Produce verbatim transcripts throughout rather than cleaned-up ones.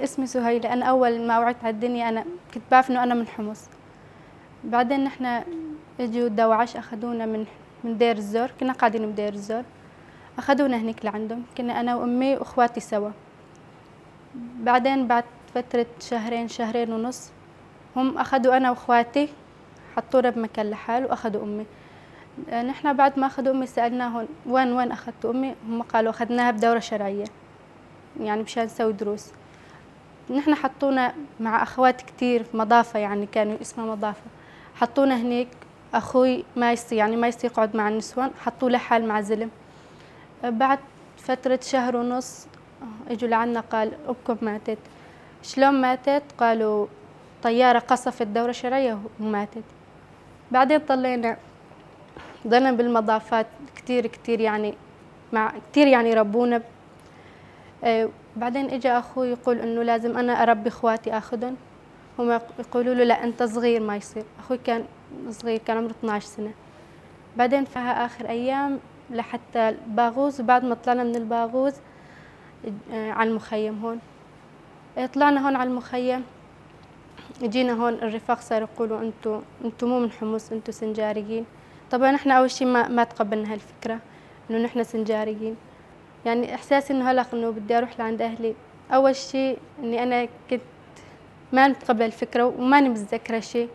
اسمي سهيلة. أنا أول ما وعيت على الدنيا أنا كنت بعرف إنه أنا من حمص. بعدين نحن إجوا دواعش أخدونا من، من دير الزور، كنا قاعدين بدير الزور، أخدونا هنيك لعندهم، كنا أنا وأمي وإخواتي سوا. بعدين بعد فترة شهرين، شهرين ونص، هم أخدوا أنا وإخواتي، حطونا بمكان لحال وأخدوا أمي. نحن بعد ما أخدوا أمي سألناهم: "وين، وين أخدتوا أمي؟" هم قالوا: "أخدناها بدورة شرعية." يعني مشان نسوي دروس. نحن حطونا مع أخوات كتير في مضافة، يعني كانوا اسمها مضافة، حطونا هنيك. أخوي ما يصير، يعني ما يصير يقعد مع النسوان، حطوه لحال مع زلم. بعد فترة شهر ونص، آه، إجوا لعنا قال: "أمكم ماتت". "شلون ماتت؟" قالوا: "طيارة قصفت دورة شرعية وماتت". بعدين طلينا، ضلنا بالمضافات كتير، كتير يعني، مع كتير يعني ربونا. آه، بعدين إجا أخوي يقول إنه لازم أنا أربي إخواتي، آخدهم. هم يق-، يقولوا له: "لا، أنت صغير، ما يصير". أخوي كان صغير، كان عمره اثناعش سنة. بعدين فها آخر أيام لحتى الباغوز، وبعد ما طلعنا من الباغوز، آه، على المخيم هون. إيه، طلعنا هون على المخيم، جينا هون الرفاق صاروا يقولوا: "انتو، انتو مو من حمص، انتو سنجاريين". طبعًا احنا أول شي ما، ما تقبلنا هالفكرة إنه نحن سنجاريين. يعني إحساسي إنه هلأ إنه بدي أروح لعند أهلي. أول شي إني أنا كنت ما متقبلة الفكرة وماني متذكرة شي.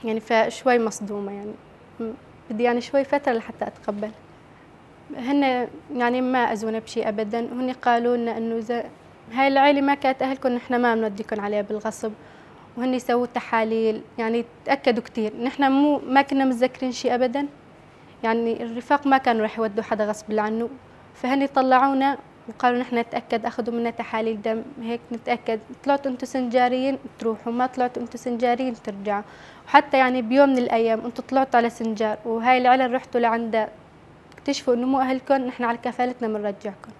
يعني فشوي مصدومة يعني. م-، بدي يعني شوي فترة لحتى أتقبل. هن يعني ما أذونا بشي أبدًا، وهن قالوا لنا إنه إذا هاي العيلة ما كانت أهلكن، نحن ما بنوديكن عليها بالغصب. وهن سووا تحاليل، يعني تأكدوا كتير. نحن مو، ما كنا متذكرين شي أبدًا. يعني الرفاق ما كانوا رح يودوا حدا غصب عنه، فهن طلعونا وقالوا: "نحن نتأكد، أخدوا منا تحاليل دم، هيك نتأكد. طلعتوا انتو سنجاريين، تروحوا، ما طلعتوا انتو سنجاريين، ترجعوا". وحتى يعني بيوم من الأيام انتو طلعتوا على سنجار، وهاي العيلة رحتوا لعندها، اكتشفوا إنه مو أهلكن، نحن على كفالتنا منرجعكن.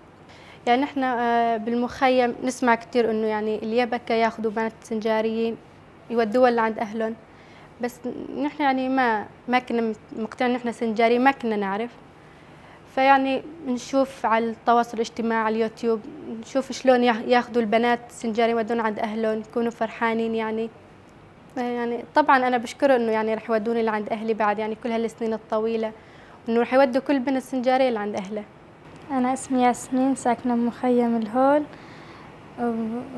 يعني نحن، آه، بالمخيم نسمع كتير إنه يعني اليبكة ياخدوا بنات سنجاريين يودوها لعند أهلن، بس نحن يعني ما، ما كنا مقتنعين إنه نحن سنجاريين، ما كنا نعرف. فيعني نشوف على التواصل الاجتماعي، على اليوتيوب، نشوف شلون ياخ-، ياخدوا البنات سنجاريين يودون عند أهلن، يكونوا فرحانين يعني. يعني طبعًا أنا بشكره إنه يعني رح يودوني لعند أهلي بعد يعني كل هالسنين الطويلة، وإنه رح يودوا كل بنت سنجارية لعند أهلها. أنا اسمي ياسمين، ساكنة بمخيم الهول،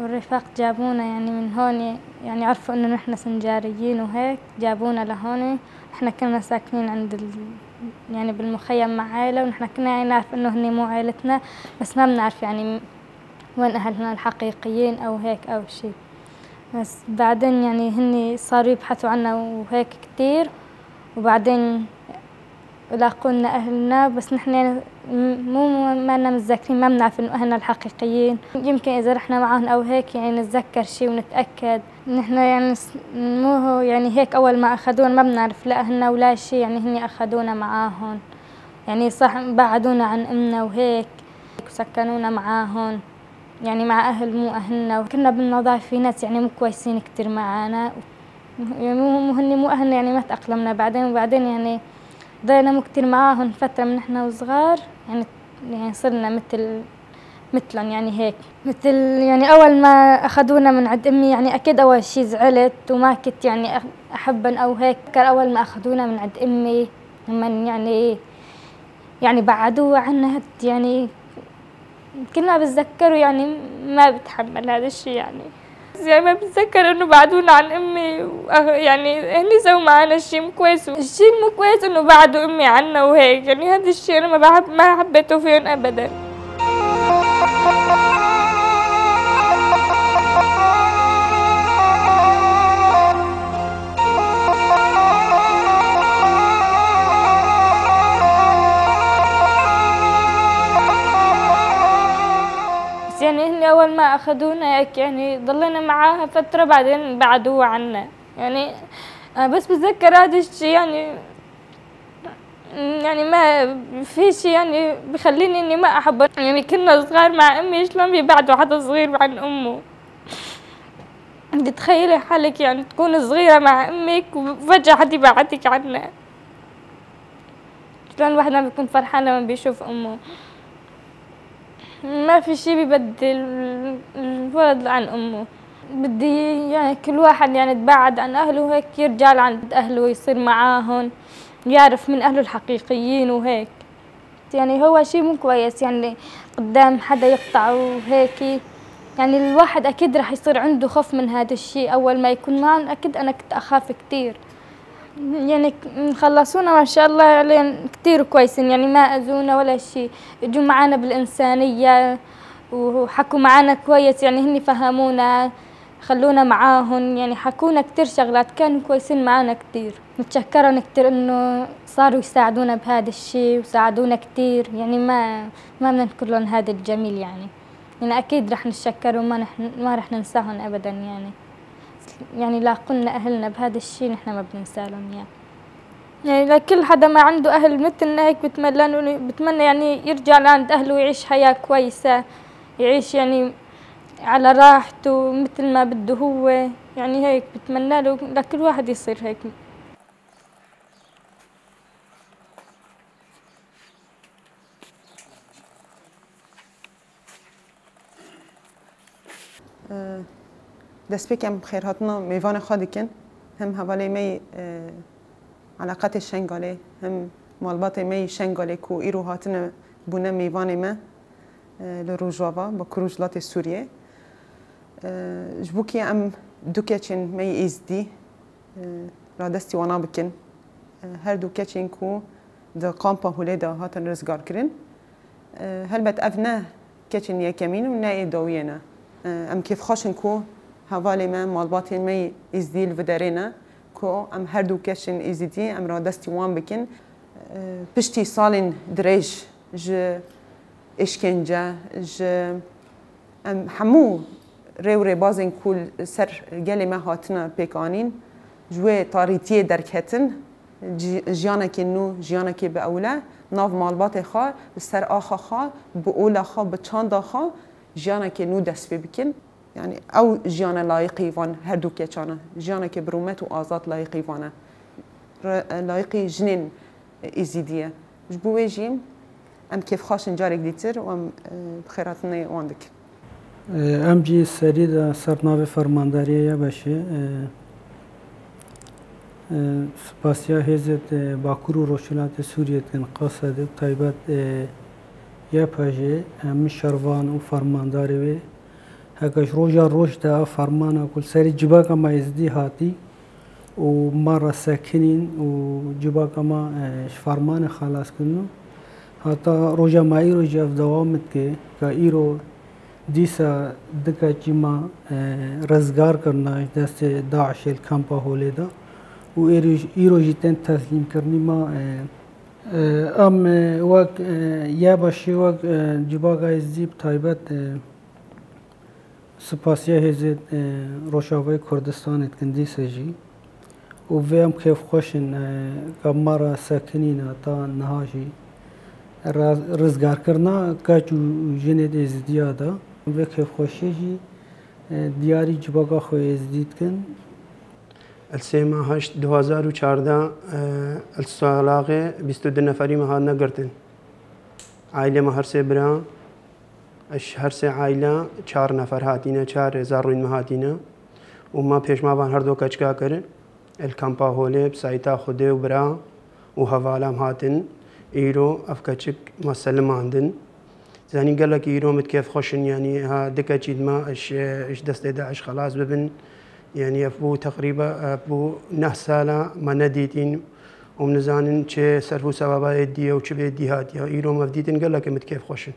والرفاق جابونا يعني من هون، يعني عرفوا إنه نحن سنجاريين وهيك، جابونا لهون. نحن كنا ساكنين عند ال-، يعني بالمخيم مع عيلة، ونحن كنا يعني نعرف إنه هني مو عيلتنا، بس ما بنعرف يعني وين أهلنا الحقيقيين أو هيك أو شي. بس بعدين يعني هني صاروا يبحثوا عنا وهيك كتير، وبعدين لاقونا أهلنا، بس نحن يعني م-، مو، مو، ما لنا متذكرين، ما بنعرف إنه أهلنا الحقيقيين. يمكن إذا رحنا معاهم أو هيك يعني نتذكر شي ونتأكد. نحن يعني س-، مو هو يعني هيك أول ما أخدونا ما بنعرف لا أهلنا ولا شي، يعني هني أخدونا معاهم. يعني صح بعدونا عن أمنا وهيك، وسكنونا معاهم، يعني مع أهل مو أهلنا، وكنا بالنظافة في ناس يعني مو كويسين كتير معانا، يعني مو، مو هني مو أهلنا، يعني ما تأقلمنا بعدين. وبعدين يعني ضلينا مو كتير معاهم فترة من نحنا وصغار، يعني، يعني صرنا متل، متلن يعني هيك. متل يعني أول ما أخدونا من عند أمي، يعني أكيد أول شي زعلت وما كنت يعني أح-، أحبن أو هيك. فكر أول ما أخدونا من عند أمي، لمن يعني، يعني بعدوه عنا هاد يعني كل ما بتذكره يعني ما بتحمل هذا الشي يعني. بس يعني ما بتذكر إنه بعدونا عن أمي وأخ-، يعني هني سووا معانا شي مو كويس. الشي المو كويس إنه بعدوا أمي عنا وهيك. يعني هذا الشي أنا ما بحب، ما حبيته فيهم أبدًا. بس يعني هني أول ما أخدونا هيك يعني ضلينا معاها فترة، بعدين بعدوها عنا. يعني أنا بس بتذكر هذا الشي يعني، يعني ما في شي يعني بخليني إني ما أحبه. يعني كنا صغار مع أمي، شلون بيبعدوا حدا صغير عن أمه؟ بتخيلي حالك يعني تكوني صغيرة مع أمك وفجأة حد يبعدك عنها؟ شلون الواحد ما بيكون فرحان لما بيشوف أمه؟ ما في شي ببدل الولد عن أمه. بدي يعني كل واحد يعني تبعد عن أهله وهيك يرجع لعند أهله ويصير معاهن، يعرف من أهله الحقيقيين وهيك. يعني هو شي مو كويس يعني قدام حدا يقطعه وهيك. يعني الواحد أكيد رح يصير عنده خوف من هذا الشي أول ما يكون معهم. أكيد أنا كنت أخاف كتير. يعني ك-، خلصونا ما شاء الله عليهم كتير كويسين، يعني ما أذونا ولا شي. اجوا معانا بالإنسانية وحكوا معانا كويس، يعني هني فهمونا، خلونا معاهن، يعني حكونا كتير شغلات، كانوا كويسين معانا كتير. نتشكرن كتير إنه صاروا يساعدونا بهذا الشي وساعدونا كتير، يعني ما، ما بدنا ننكرلن هذا الجميل يعني. يعني أكيد رح نتشكر وما نح-، ما رح ننساهن أبدًا يعني. يعني لاقونا أهلنا بهذا الشي، نحن ما بننسالن إياه. يعني لكل حدا ما عنده أهل متلنا هيك بتمنى له، بتمنى يعني يرجع لعند أهله ويعيش حياة كويسة، يعيش يعني على راحته متل ما بده هو. يعني هيك بتمنى له لكل واحد يصير هيك. Destpêk em xêrhatina mêvanê xwe dikin. Him hevalê me yî, e, eleqetê Şengalê, him malbatê me yî Şengalê ku îro hatine bûne mêvanê me, e, li Rojava, Bakur Rojhilatê Sûriyê. E, ji bo ku em du keçên me yî Êzidî, e, radestî wana bikin. E, her du keçên ku di kampa Holê de hatin rizgarkirin. E, helbet ev ne keçên yekemîn û ne ê dawiyê ne. E, em kêfxweş in ku hevalê me, malbatên me yî Êzidî li vê derê ne, ku em her du keçên Êzidî em radestî wan bikin. E, piştî salên dirêj ji êşkence, ji Em hemû rê û rêbazên ku li ser gelê me hatine pêkanîn, ji wê tarîtiyê derketin, ji-, jiyanekê nû, jiyanekê bi ewle, nav malbatê xwe, li ser axa xwe, bi ola xwe, bi çanda xwe, jiyanekê nû dest pê bikin. Yanî ew jiyane layiqî van her du keçan e. Jiyanekê bi rûmet û azad layiqî van e. Re-, layiqî jinên Êzîdî ye. Ji bo wê jî em kêfxweş in carek dîtir û em, e, bi xêrhatinê wan dikin. E, em jî serî de ser navê Fermandariyê YABŞ'ê, e, e, spasiya hêzê, e, Bakur û Rojhilatê Sûriyê dikin, Qasedê, bi taybet, e, YABŞ'ê, em şervan û fermandarê wê, heke ji roja roj de ev fermana ku li serî civaka me Êzidî hatî, û me re sekinîn û civaka me, e, ji fermanê xelas kirin û heta roja me îro jî ev dewam dike, ka îro dîsa du keçî me, e, rizgar kirine ji destê DAIŞ'ê li kampa Holê de û êrî-, îro jî tên teslîmkirinî me, e, e, em, e, wek, e, YABŞ'ê wek, e, civaka Êzidî bi taybet, e, Spasiya hêzên, e, Rojavayê Kurdistanê dikin dîsa jî û vê em kêfxweş in, e, ka me re sekinîne ta niha jî ra-, rizgarkirina keç û jinên Êzidiya de. Vê kêfxweşiyê jî, e, diyarî civaka xwe Êzidî dikin. Li sê meha heşt du hezar û çardeh, e, li Salaxê bîst û du neferî me hatine girtin. Aîlê me her sê bira, ji her sê aîle çar nefer hatîne, çar zarûyên me hatîne û me pêşma van her du keçika kir. Li kampa Holê bi sayîta Xwedê û bira û hevala em hatin. Îro ev keçik me selimandin. Zanîn gelek îro min kêfxweş in, yanî ha du keçî di me ji, ji destê DAIŞ xelas bibin. Yanî ev bû teqrîba, ev bû neh sala me nedîtîn û min nizanin çi serf û sewaba êdî ye û çi bê dî hatiye. Îro me ev dîtin gelek min kêfxweş in.